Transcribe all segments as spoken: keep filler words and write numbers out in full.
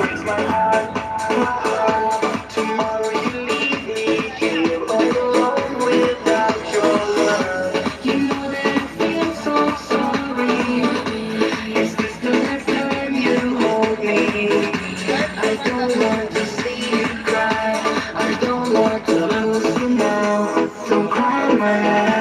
Breaks my heart, my heart. Tomorrow you leave me here all alone without your love. You know that I feel so sorry. Is this the last time you hold me? I don't want to see you cry. I don't want to lose you now. Don't cry, my love.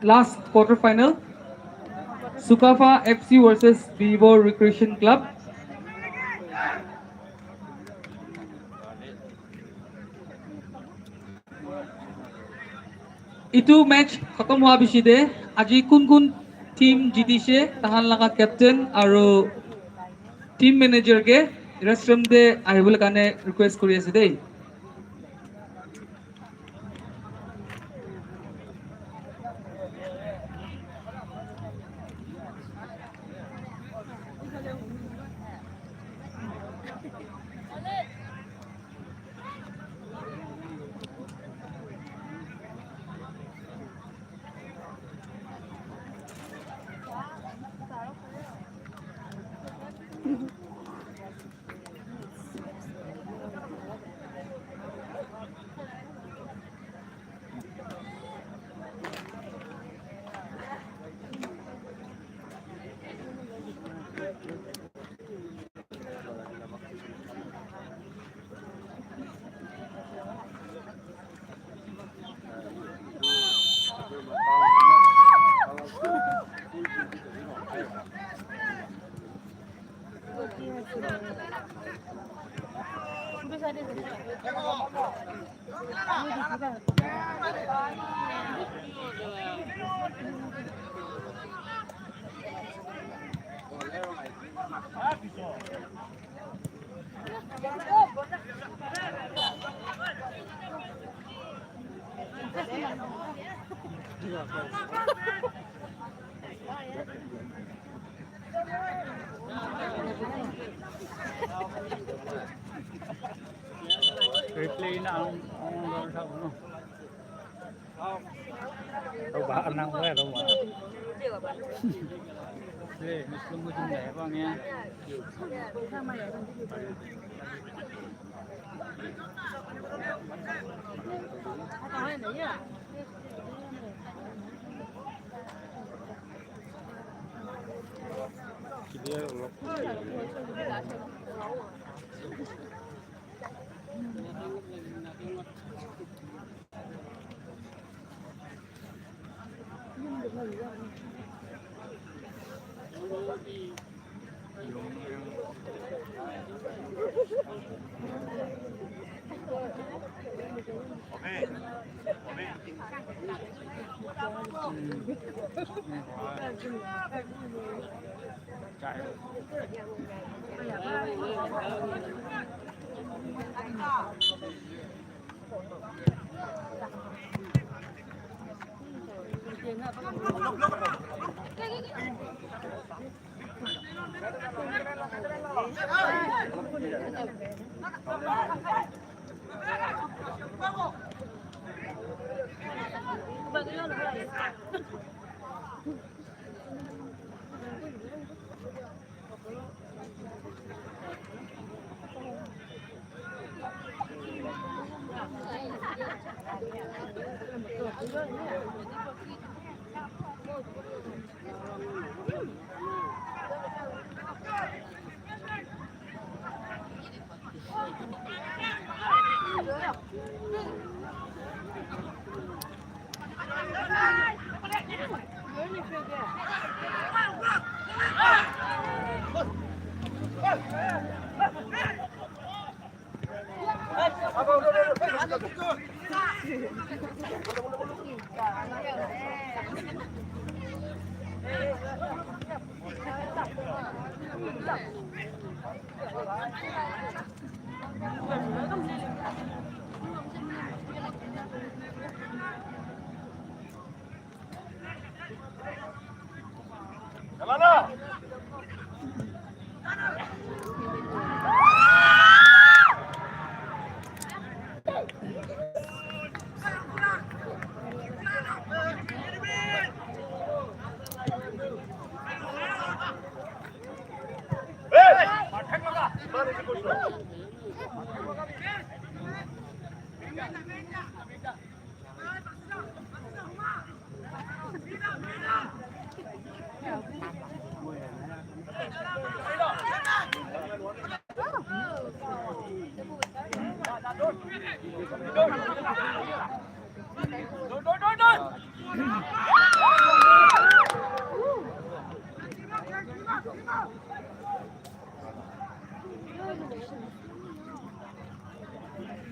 Last quarter final, Sukafa F C versus Bibo Recreation Club. Etu match khatam hoa bishi te aji kun kun team jitise, tahan laga captain aru team manager ke restroom te ahibole karne request kuri ase dei. Replay na ang ang ang sa ano. Roba nang wa roba. Eh, mas mo din na ba niya.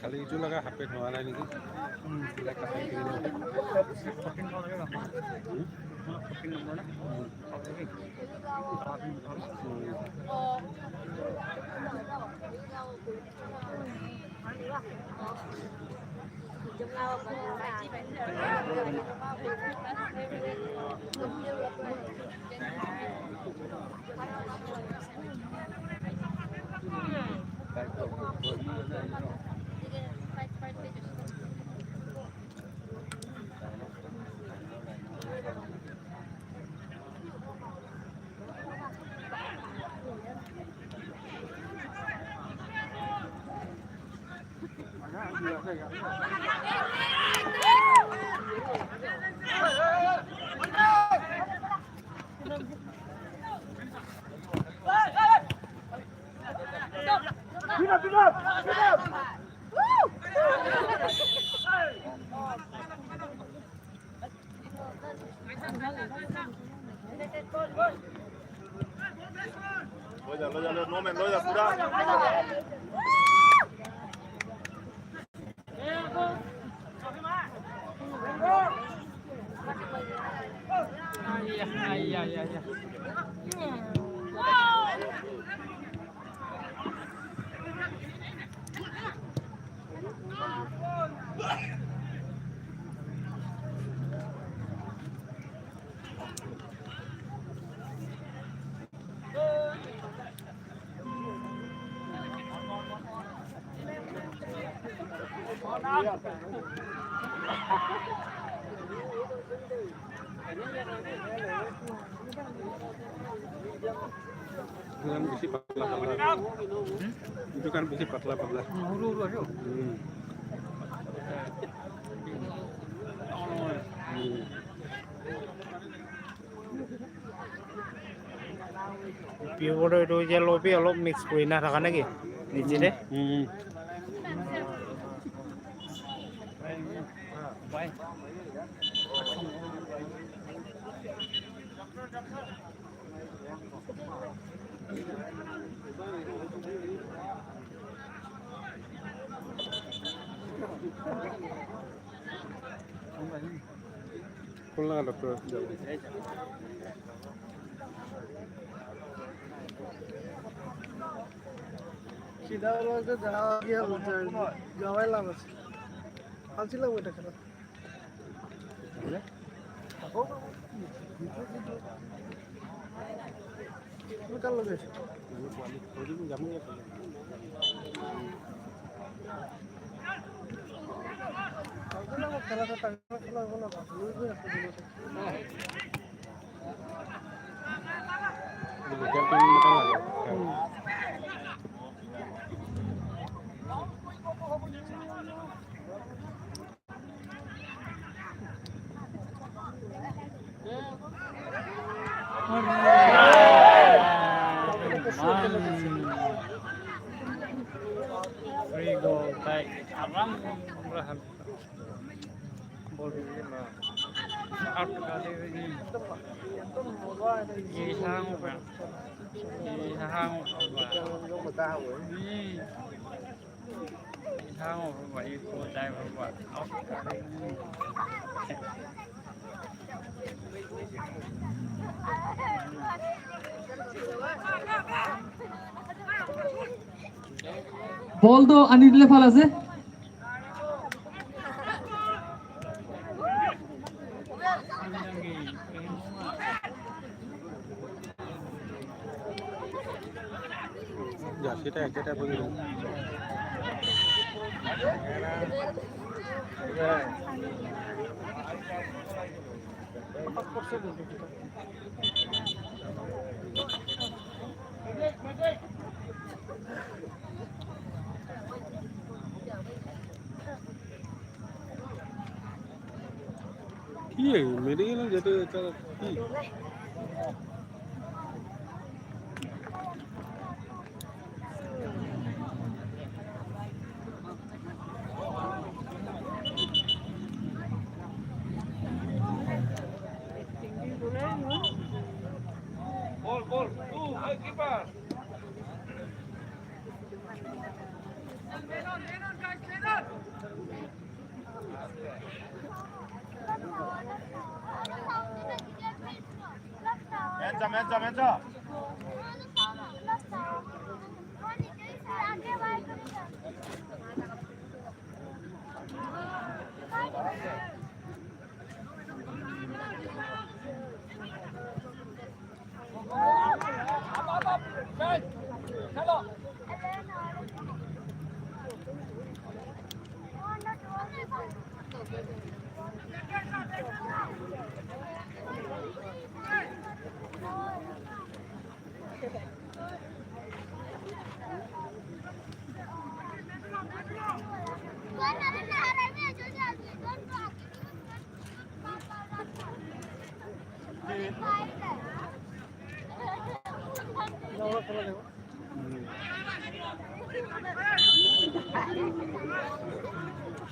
Khali etu laga half pant howa nai niki? Hmm, black half pant kini lobo. Hmm? Hmm. Lo ya, lo ya, lo, no me, lo ya, pura. Ay, ay, ay, ay, ay. Etu khan bishi patla patla. Etu khan bishi patla patla. Hmm. Hmm. Pure etu yellow bi olop mix kuri na thaka naki? Niche te? Hmm. Kun laga doctor? Sida wala se jana diya, gawai la bas. Hansi la wai thakha. Free goal, tai aram pura hal. Ball bhi na. Out ka de ni. Ye sang ba. Ye sang ba. Ni. Ball to ani dile bhal ase. Ja, seta, seta bole. Ki hai? Mere ke na jate ekta ki? Ball, ball. Two, high keeper. Heads up, heads up, heads up.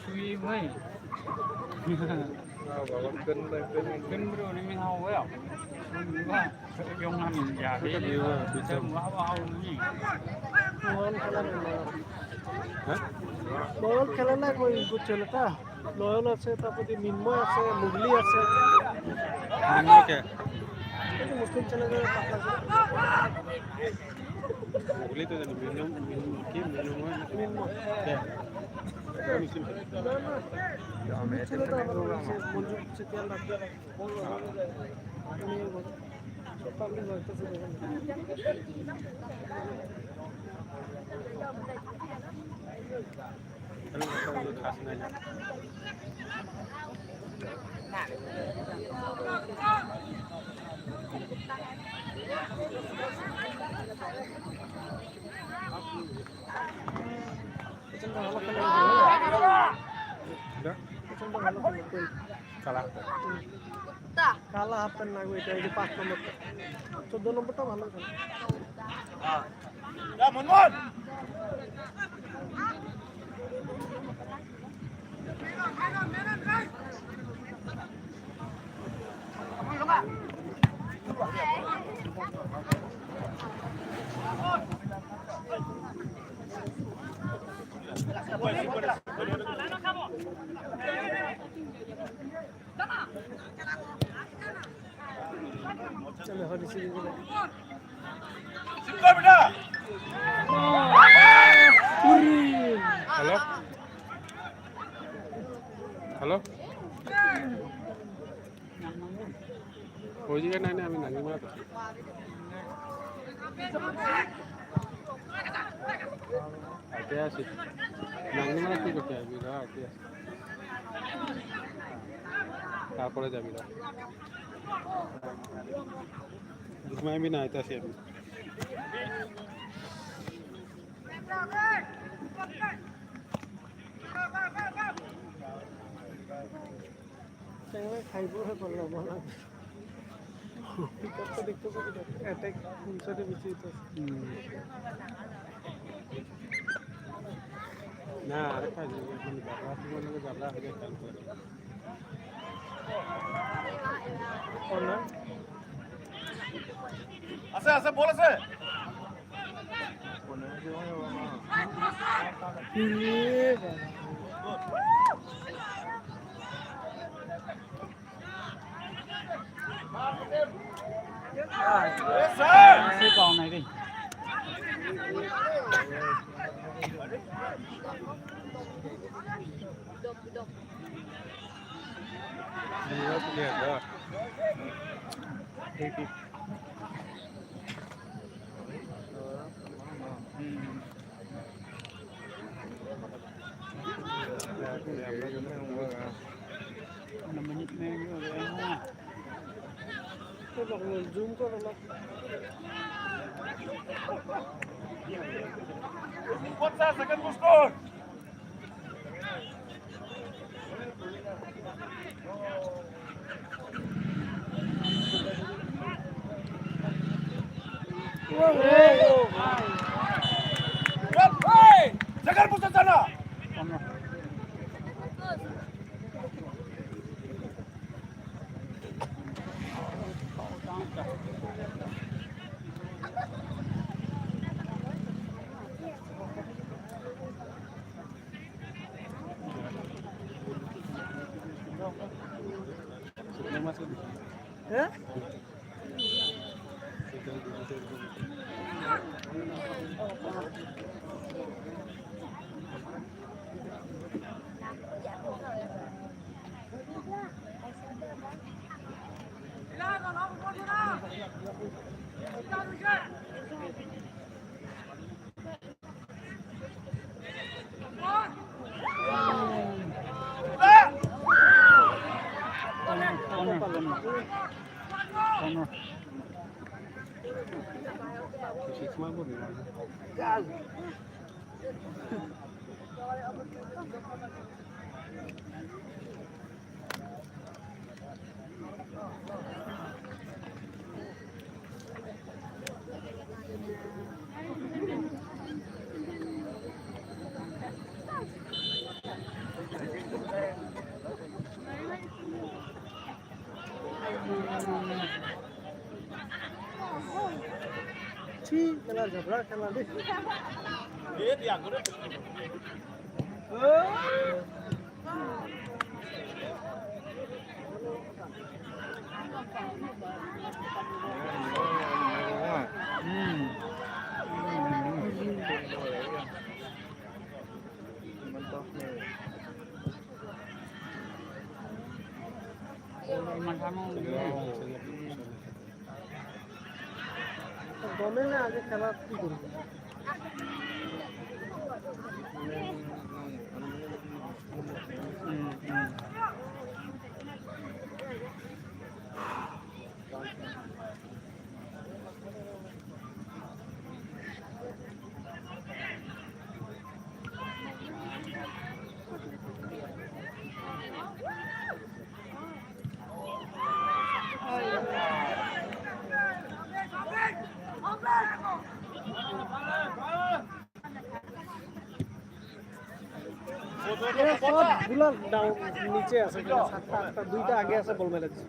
Sui bhai. Ball khela nai, ball khela nai, koi good chele ta. Noyon ase, tapor te Minmoy ase, Mugli ase. Minmoy ke? Etu Muslim channel te patla kore. Mugli to jano, Minmoy, Min-, ki Minmoy? Minmoy. Ke? Muslim channel. Na, na. Muslim channel to amar ase, Manju Chetiya na. Sob public hoy to se. Kala. Kala half pant lagbo, eta etu paanch number ta. Choddo number ta bhal hoise. Hello? Hello? Hoji ke nai nai, ami nangimara to. Ate ase. Nangimara ki kote ami ra ate ase. Tarpore jami ra. Jismai bhi nai ate ase ami. Tenga khaibo he palla bola. Pickup to dekho to attack unsa de bichi to. Na, are khai je, mane gabra, mane gabra ho jai. Corner. Ase, ase, ball ase. Chi, kala jabra kala de. Government ne aage khala ki koribo? এ সব গুলা ডাউন নিচে আছে, মানে সাতটা আটটা, দুইটা আগে আছে বল মেলা দিছে।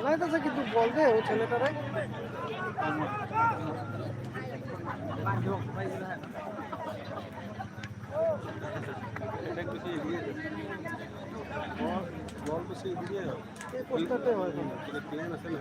নাই তো, কিন্তু বল দে, ও ছেলেটারে। বল, বল তো সেই দিকে। এই পোস্টারটাই হয়। প্লেন আছে না?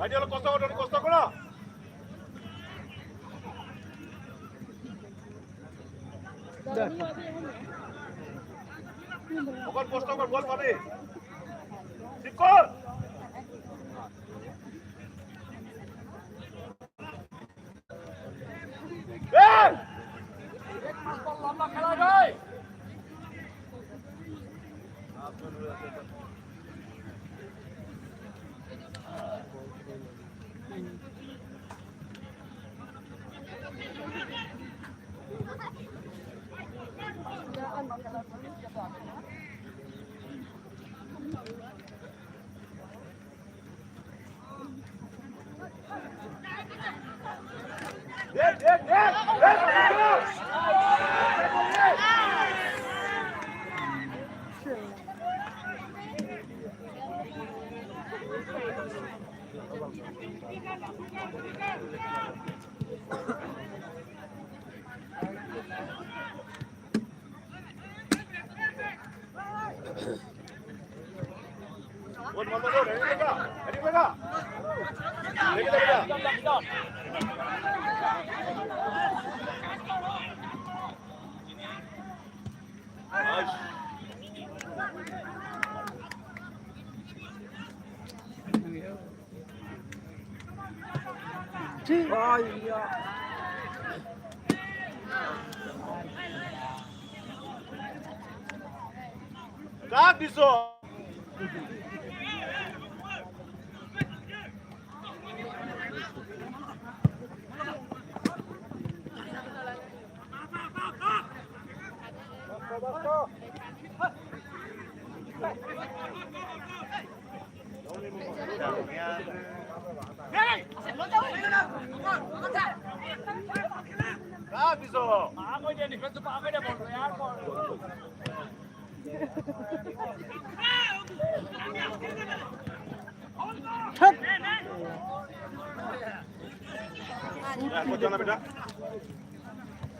Bhai, alok kosto koro, kosto koro. Okon kosto koro, bol pabe. Sikol.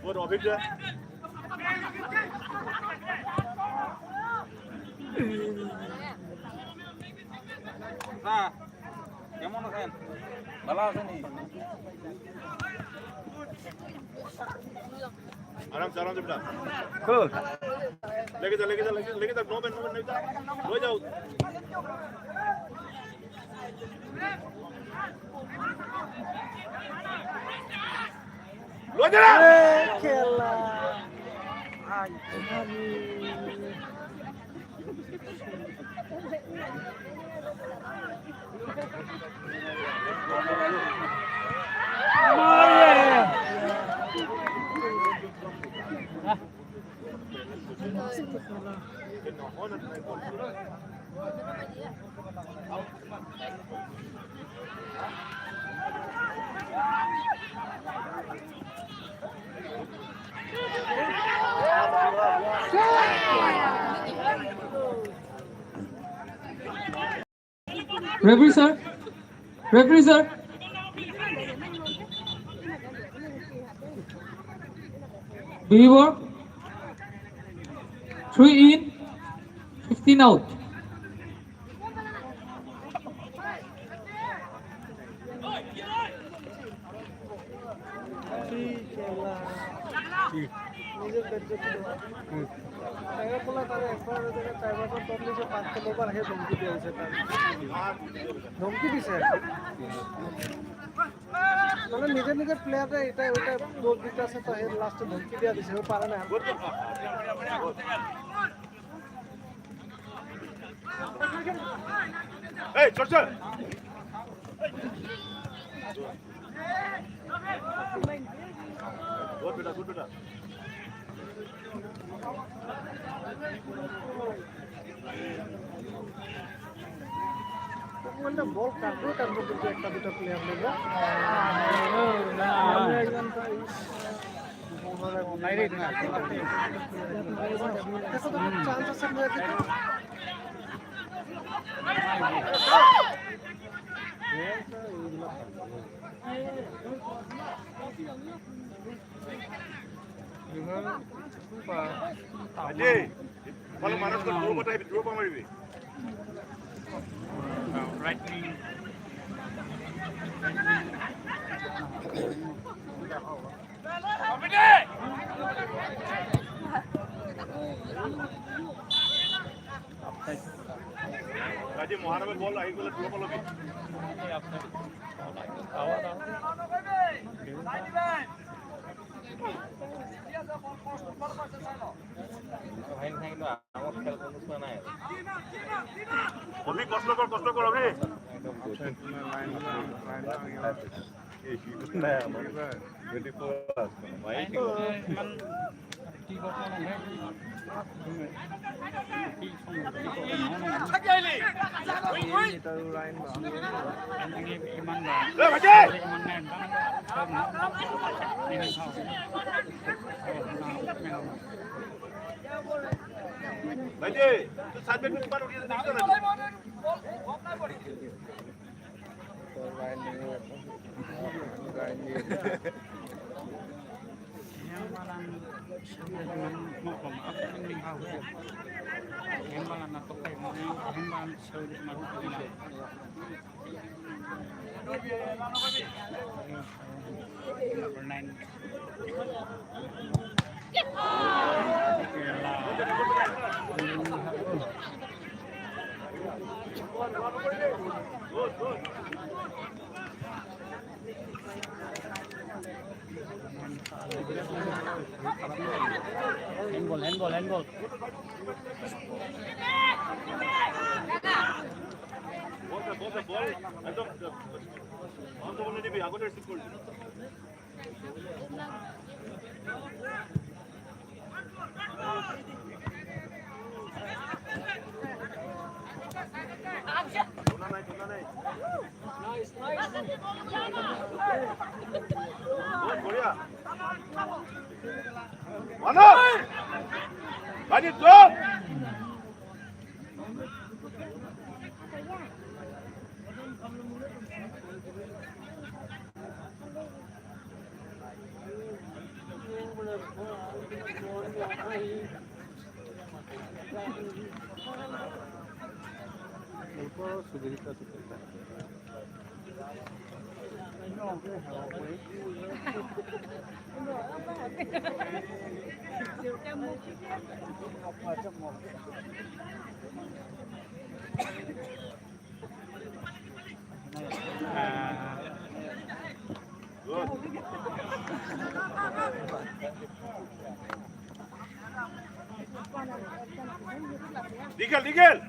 बहुत অভিজ্ঞ। হ্যাঁ, কেমন আছেন? ভালো আছেন? আরামসে, আরামসে বেটা। Cool. লেগে যা, লেগে যা, লেগে যা, লেগে যা, no man, no man, লেগে যা। হয়ে যাও। লই যা। এ খেলা। আই, আরে। Referee sir, referee sir, do you work? Three in, fifteen out. নিজে পেট পেট করে। টাইগার বলা তারা একবার ওই জায়গায় টাইগার বল তখন নিজে পাঁচ কিলো বার হে ধমকি দিয়ে দিছে তার। ধমকি দিছে। মানে নিজে নিজে প্লেয়াররা এটা ওটা দৌড় দিতে আছে, তো এর লাস্টে ধমকি দিয়ে দিছে, ও পারে না। এই, চল, চল। গুড বেটা, গুড বেটা। Ball karbo karbo, kintu ekta duita player lobo. Chance ase player keita. Ajay, follow Manoj ko throw bata, throw pa maribi. Right wing. Ajay, Mohan ke ball ahi gole, throw pa lobi. Abhi kosto kor, kosto kor abhi. Number nine. Handball, handball, handball. Digel, digel.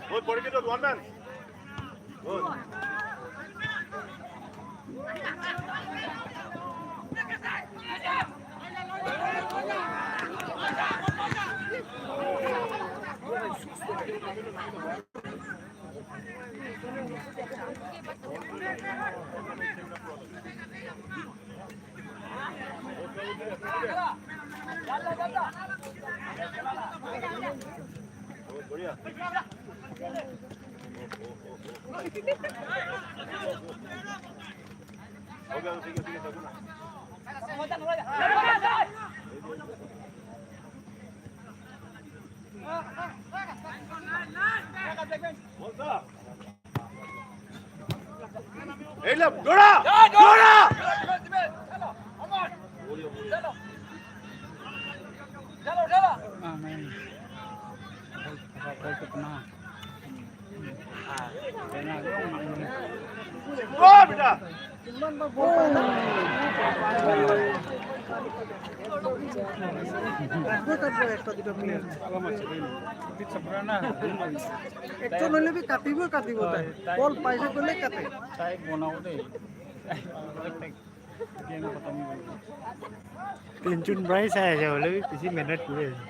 Good, body control, one man. Good. Hey, look, Dora! Dora! Amen. একজন হলে বি কাটিবই কাটিব তাই। বল পাইছে ক'লে কাটে। তাই বনাও দেই। তিনজন প্ৰায় চাই আছে, হ'লে বেছি মেহনত কৰি আছে।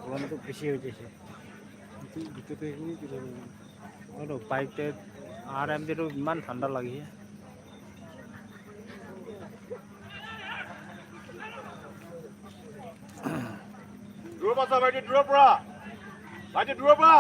গৰমটো বেছি হৈ গৈছে। আৰু বাইক টাইক আৰ এম ডিটো ইমান ঠাণ্ডা লাগে। দূৰৰ পৰা চা, ভাইটি, দূৰৰ পৰা। ভাইটি, দূৰৰ পৰা।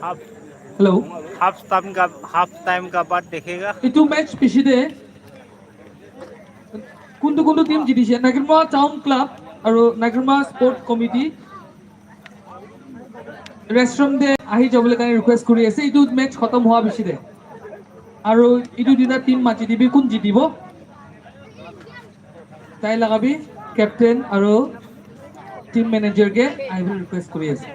आप हेलो। हाफ टाइम का, हाफ टाइम का बाद देखेगा। এইটো মেচ পিছে দে কোনটো কোনটো টিম জিতিছে? নাগেলমৰা টাউন ক্লাব আৰু নাগেলমৰা স্পৰ্ট কমিটি। ৰেষ্টৰুম দে আহি যাবলৈ কাৰণে ৰিকুৱেষ্ট কৰি আছে। এইটো মেচ খতম হোৱা পিছে দে আৰু এইটো দিনা টিম মাতি দিবি, কোন জিতিব তাই লগাবি। কেপ্টেইন আৰু টিম মেনেজাৰকে আহিবলৈ ৰিকুৱেষ্ট কৰি আছে।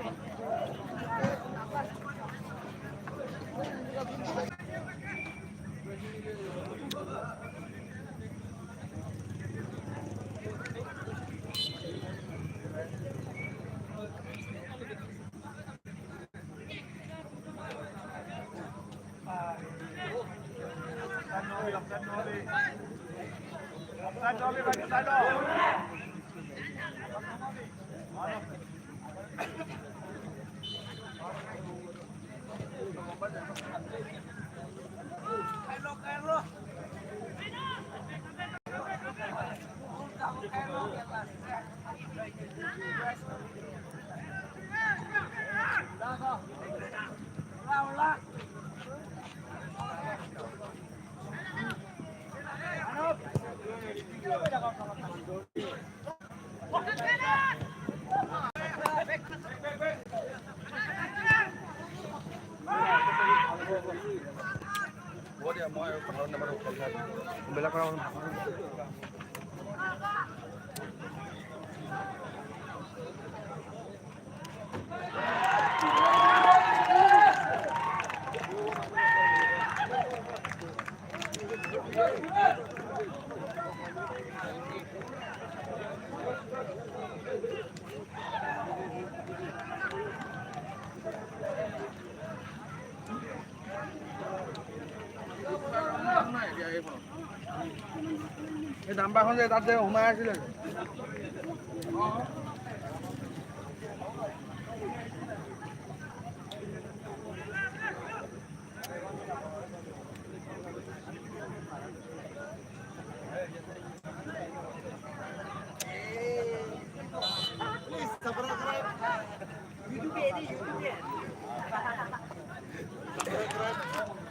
এই ডাম্পাৰখন যে তাত যে সোমাই আছিলে যে।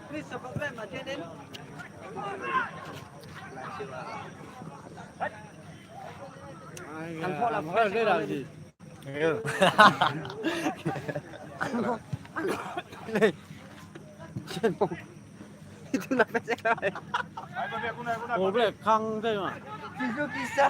Please subscribe my channel. Itu na pese ka. Pobre, khang de ma. Tisu kisa.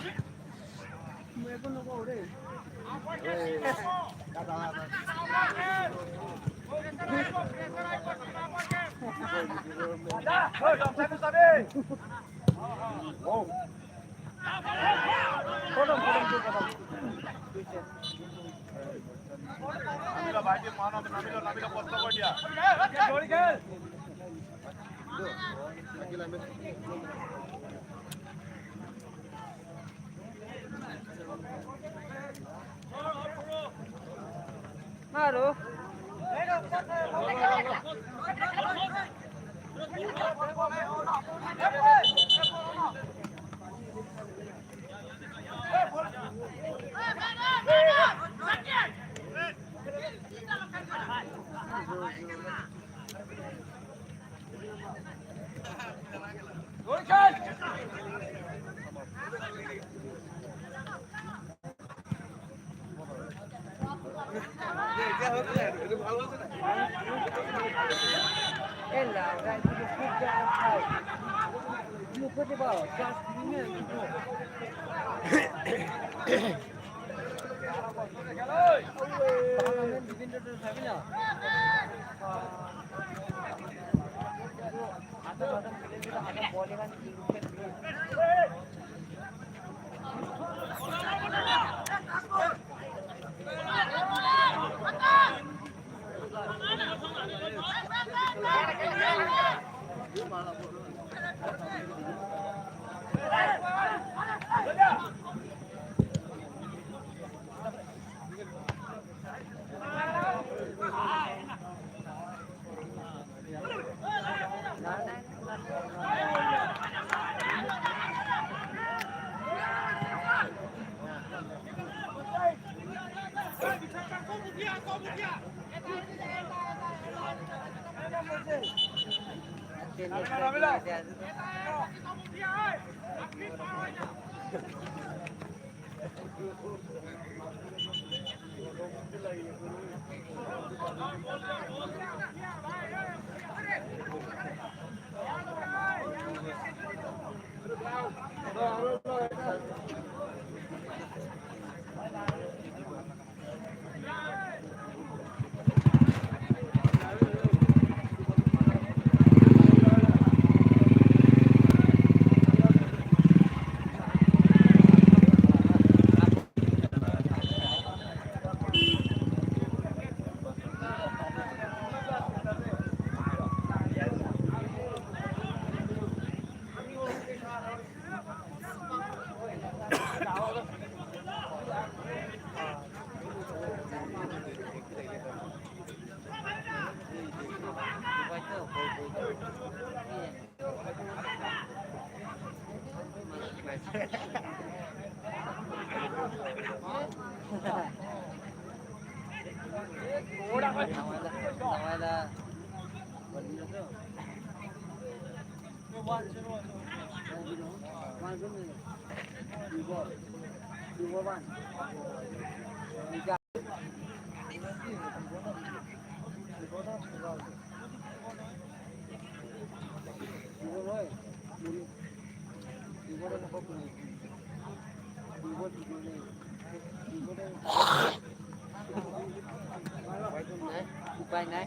উপায় নাই।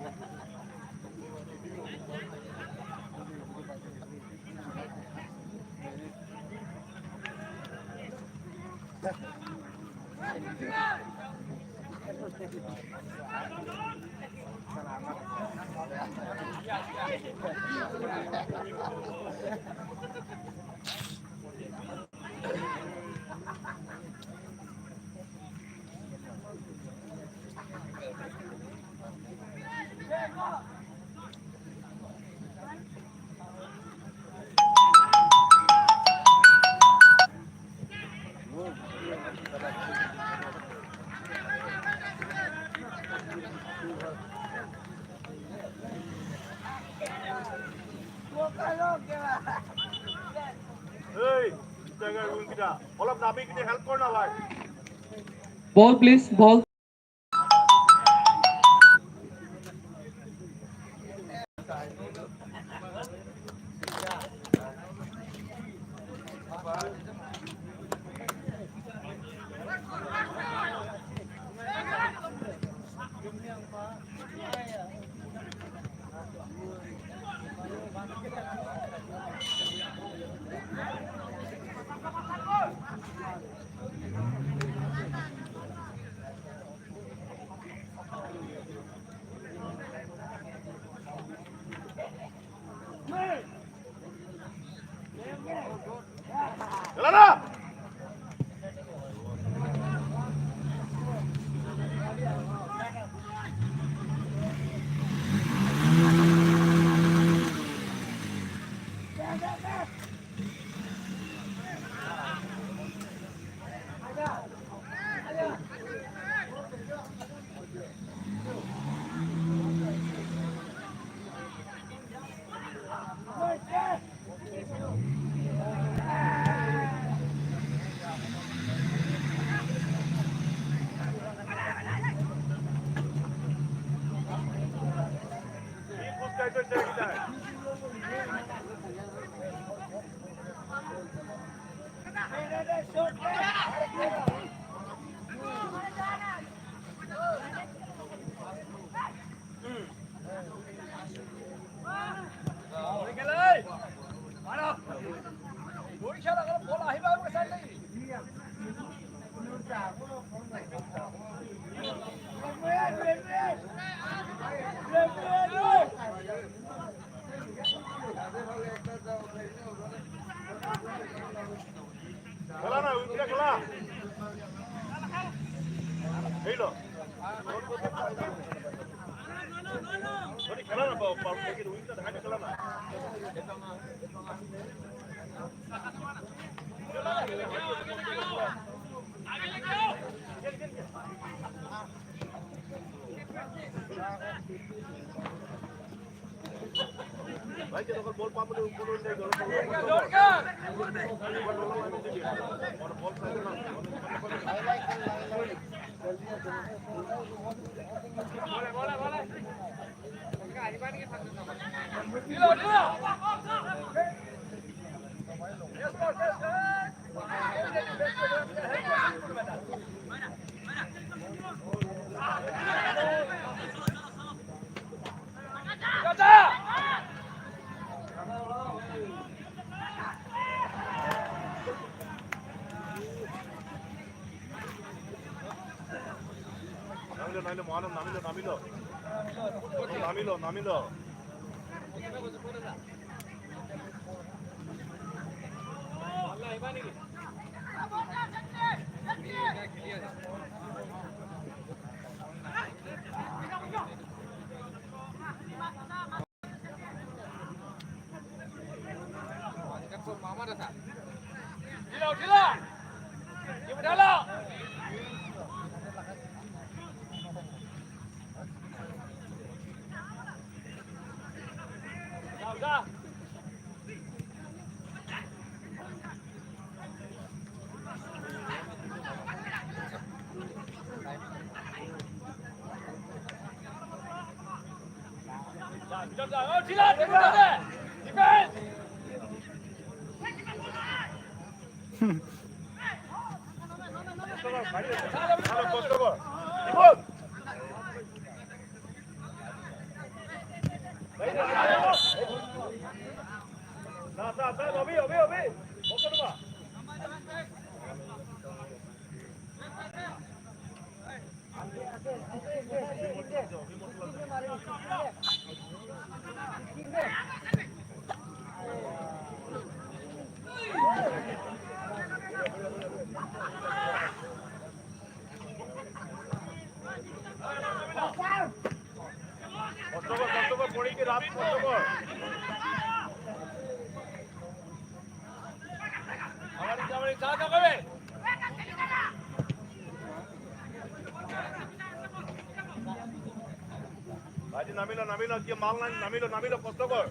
Hey, olop nabi kini help kor na bhai. Ball, please, ball. Khela na, uthi khela. Ei lo. Sorry, khela na, ba, ba, khela na. Namilo, namilo, namilo, namilo. Namilo, namilo. Bhai, namilo, namilo, ki mal nai, namilo, namilo, kosto kor.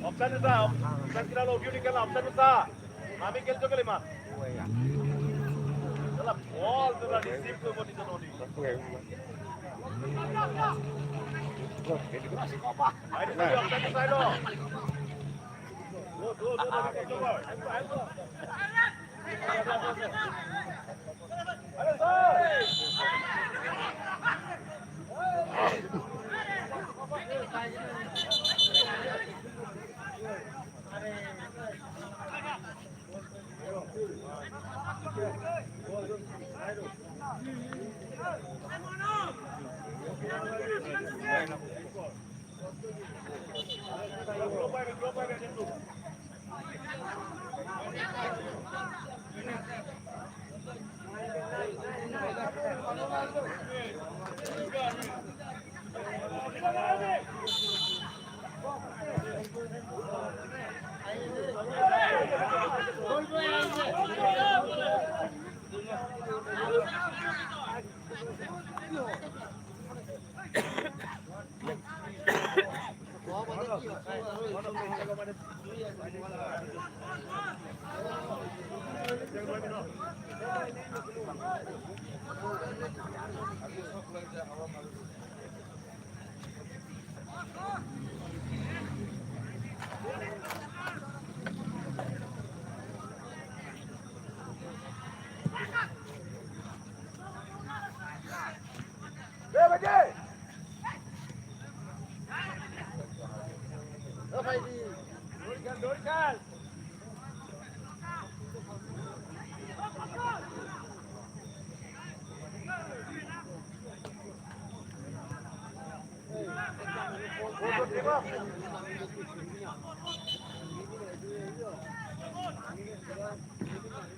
Option eta, option kila lo, view nikala, option eta. Mami kel chokele ma. Sala ball tu la receive koi boti jano ni. Aide, aide, option side lo. Go, go, go, go, go, go.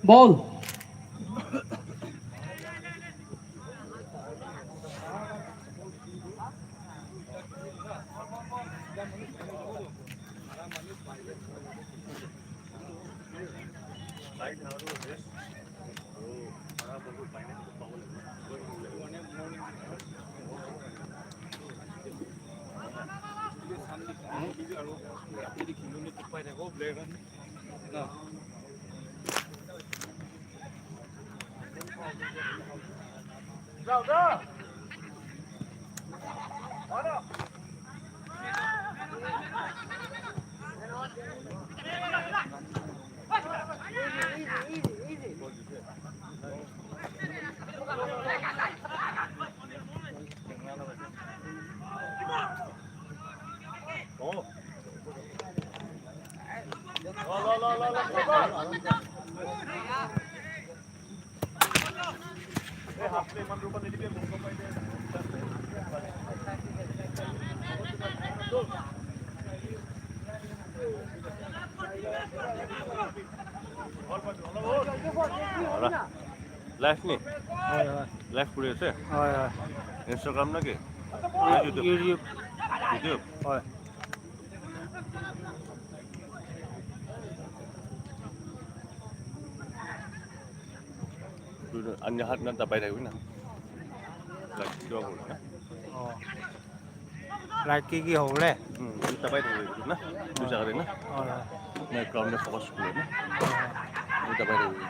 Ball. Live ni? Hoi, hoi. Live kuri ase? Hoi, hoi. Instagram na ki? YouTube. YouTube. YouTube? Hoi. Anya hat na dabai thakibi na. Like, kiba kore na? Oh. Like ki ki hobole? Hmm, dabai thakibi na. Tu jaga de na. Oh, yeah. Na ground de focus kore na. Oh. Dabai thakibi.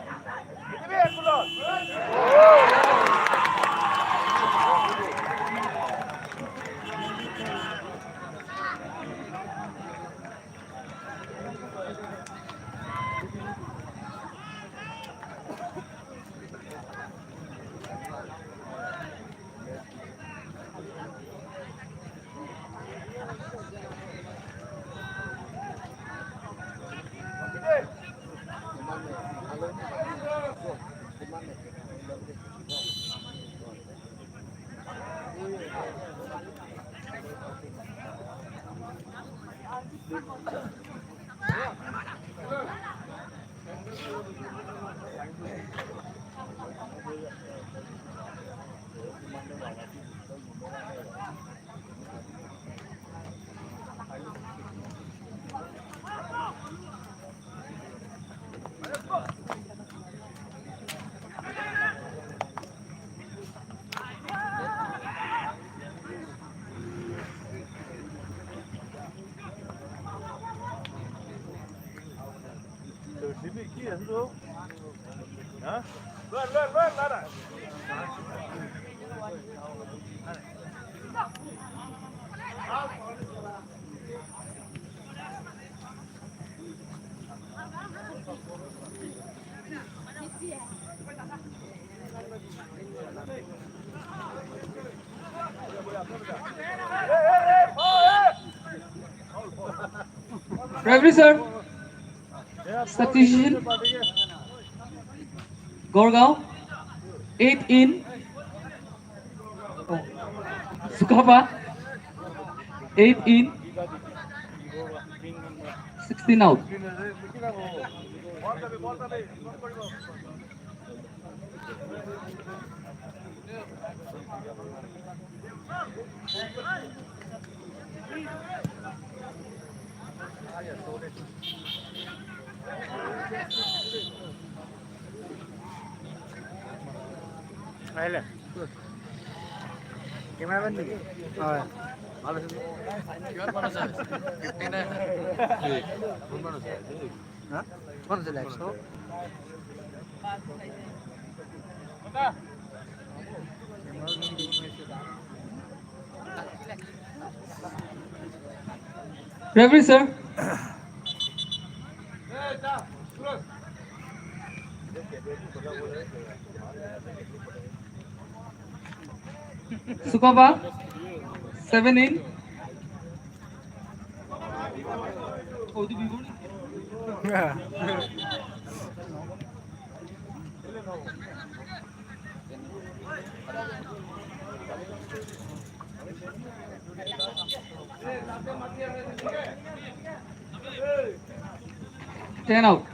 Referee sir, substitution. Gorgaon, eight in. Oh. Sukapa, eight in. Sixteen out. Ahile. Cameraman niki? Hoi. কিমান মানুহ চাই আছে? Fifty nine. হা? কিমান আছে like? Referee, sir. Sukova, seven in. Ten out.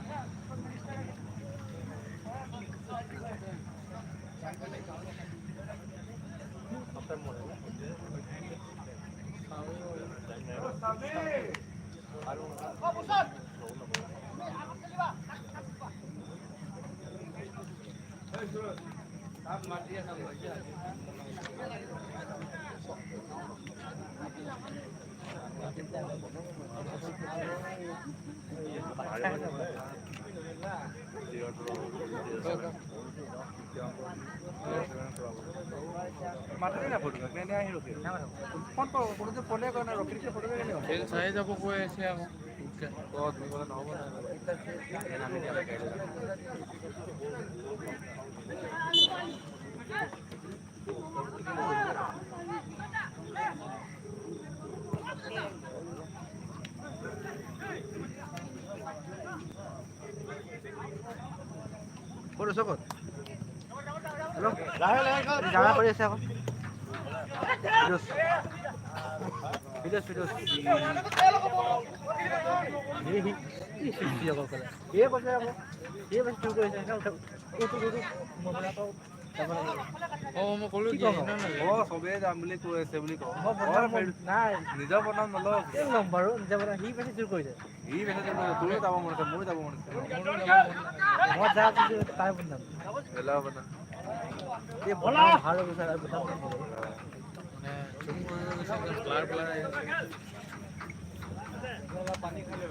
খেল চাই যাব কৈ আছে আকৌ। ক'ত আছ, ক'ত? হেল্ল'? জাগা কৰি আছে আকৌ। ফিৰোজ। ফিৰোজ, ফিৰোজ। এই, সি, সি, সি, সি আকৌ ক'লে। এই কৈছে আকৌ। এই কৈছে, চুৰ কৰিছে। উঠ, উঠ, উঠ, উঠ। মই বোলে আকৌ অ, মই ক'লো কি কি, ক'ম? ইমান লাগে। অ, চবেই যাম বুলি কৈ আছে বুলি কওঁ। মই বদনাম অ, নাই। নিজৰ বদনাম নলওঁ। কিয় ল'ম বাৰু? নিজৰ বদনাম। সি বেছি চুৰ কৰিছে। সি বেছি চুৰ কৰিছে। তুমিও যাব মন আছে, ময়ো যাব মন আছে। মই যা বুলি তাই বদনাম। বেলেগ বদনাম। এই বদনাম ভাল হৈ গৈছে আৰু বদনাম নকৰে। মানে, চুৰ কৰি লৈ গৈছে, একদম ব্লাৰ ব্লাৰ আহি গৈছে।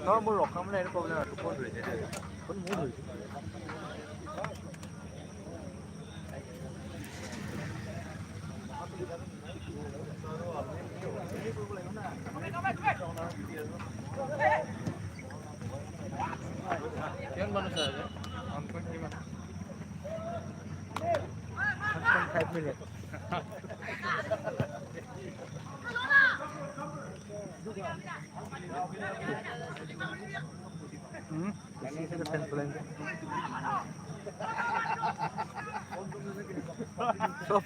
ন, মোৰ ৰখা মানে এইটো প্ৰব্লেম আৰু টোপনি ধৰিছে দেই। টোপনি মোৰ ধৰিছে। কিমান মানুহ চাই আছে? ওৱান পইণ্ট কিমান? One point five million. Hmm? চব।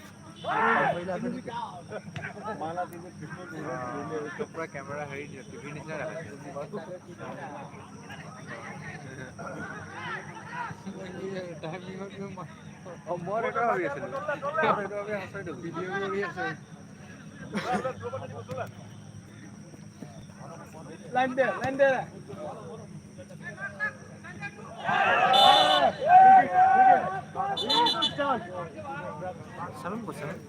পুৰা কেমেৰা হেৰি দিয়ে, টিভিৰ নিচিনা দেখাইছে। অ, মই এইটো ভাবি আছিলো। মই এইটো ভাবি আচৰিত হৈছো। ভিডিঅ' কৰি আছে। লাইন দে, লাইন দে। চামিম ক'ত, চামিম?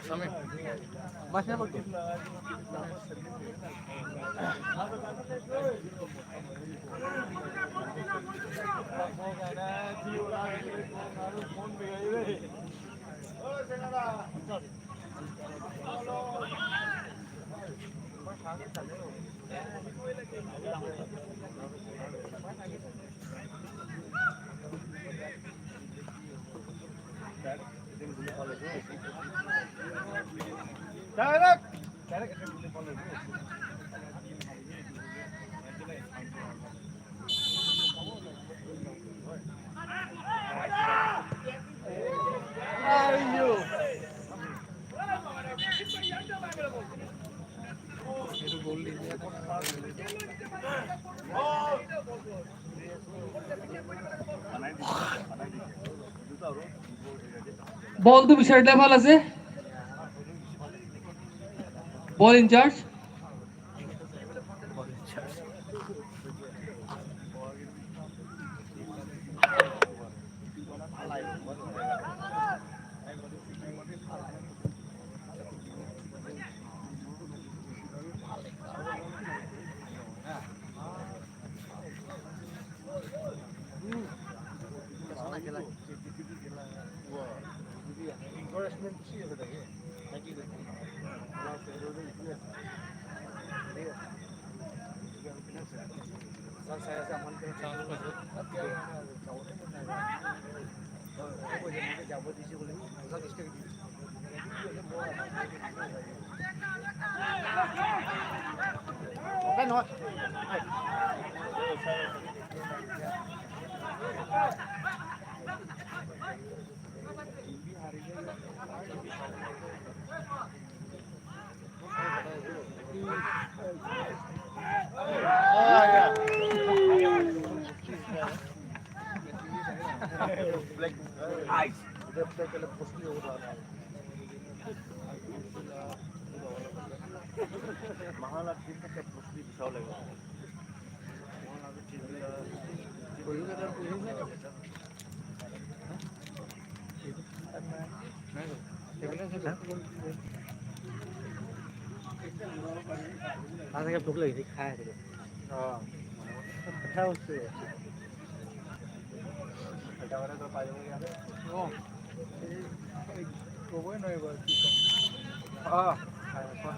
চামিম। বাছ নাই ক'ত? বলটো বিচাৰিলে ভাল আছে। Ball in charge. ভোক লাগিছে, খাই আছে। অ। কথা হৈছে। অ। এই, এই, ক'বই নোৱাৰিব আৰু কি ক'ম। অ। খাই আছো।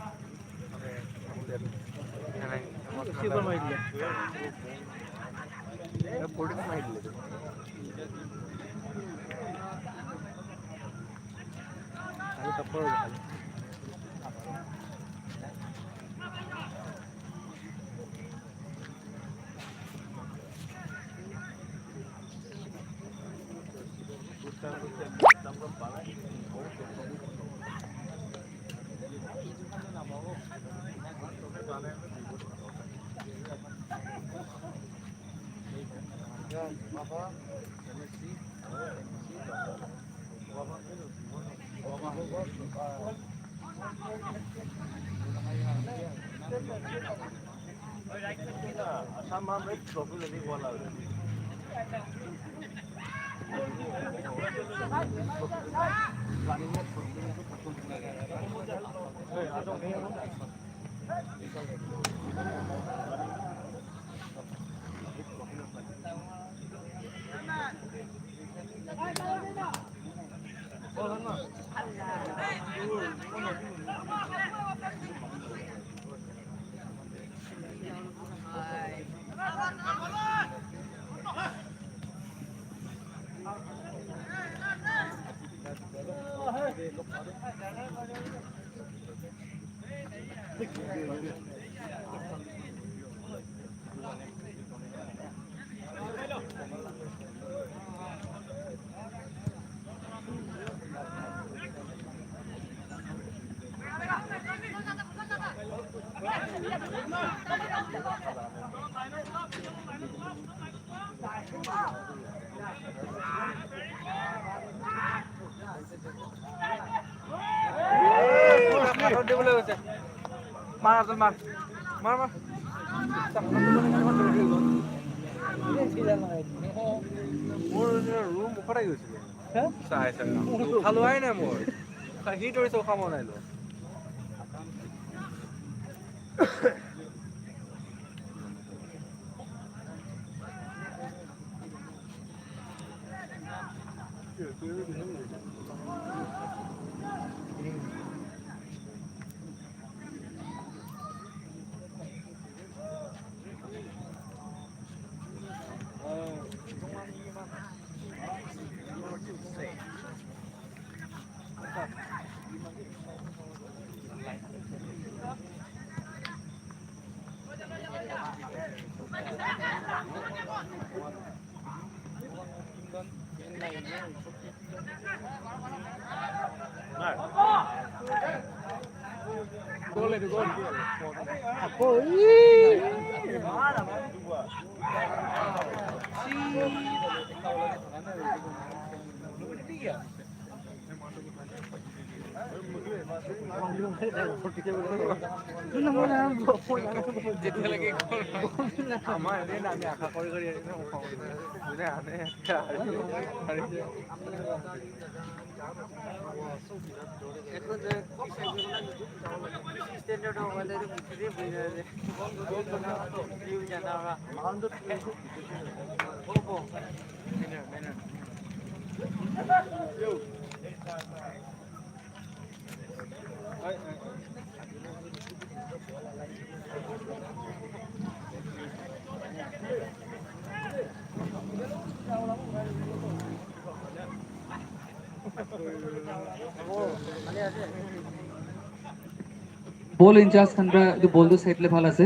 মাৰ, মাৰ, মাৰ, মাৰ। মোৰ ৰুম ওপৰত গৈছিলে। হা? চাই, চাই। উঠা লোৱাই নাই মোৰ। সি ধৰিছে, উঠা লোৱা নাই লোৱা। Ball in charge khan pra etu ball tu side le bhal ase.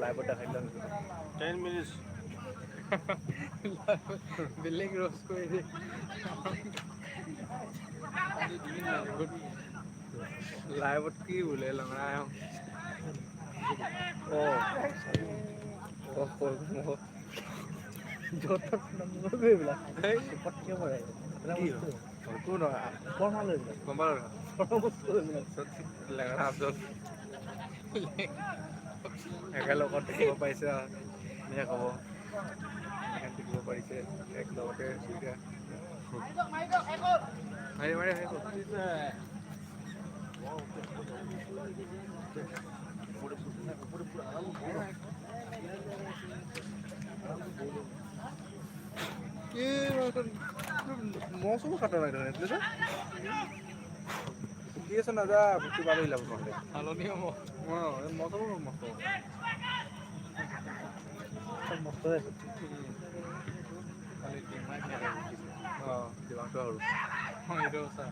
Live ot dekhai lom. Ten minutes. Billing rose koi de. Live ot ki bole langara hai. Oh. Oh, oh, oh. Joto number bhi bela. Hey. Support kya bole? Ki ho? Kun ho? Kon male bela? Kon male? Kon male bela? Langara Abdul. Ekalo kon deখিব পাইছে, ধুনীয়া ক'ব। এখন দেখিব পাৰিছে, এক লগতে দুইটা। মাৰি, মাৰি, মাৰি। এই মৌচুম খাতাৰনাক দেখোন এইফালে যে। কি আছে নাযা, ভুক্তি বাঢ়ি যাব নহ'লে। হালনি হ'ব। অ, এই মৌচুম মস্ত। মস্ত হৈ আছে। উম। খালি ডিমাগ নাই। অ, ডিমাগটো সৰু। অ, এইটো সঁচা।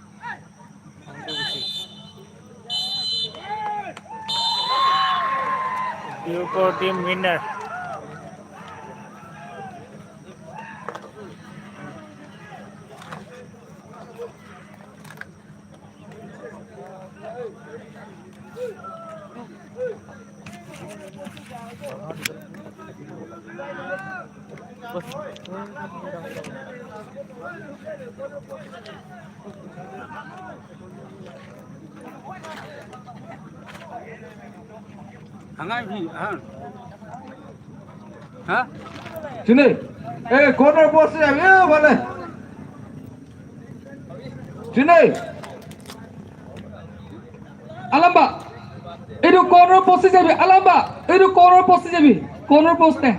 Q four team winner. Chini. Eh, corner post te jabi, eh, bole. Chini. Alamba. Etu corner post te jabi, Alamba. Etu corner post te jabi. Corner post te.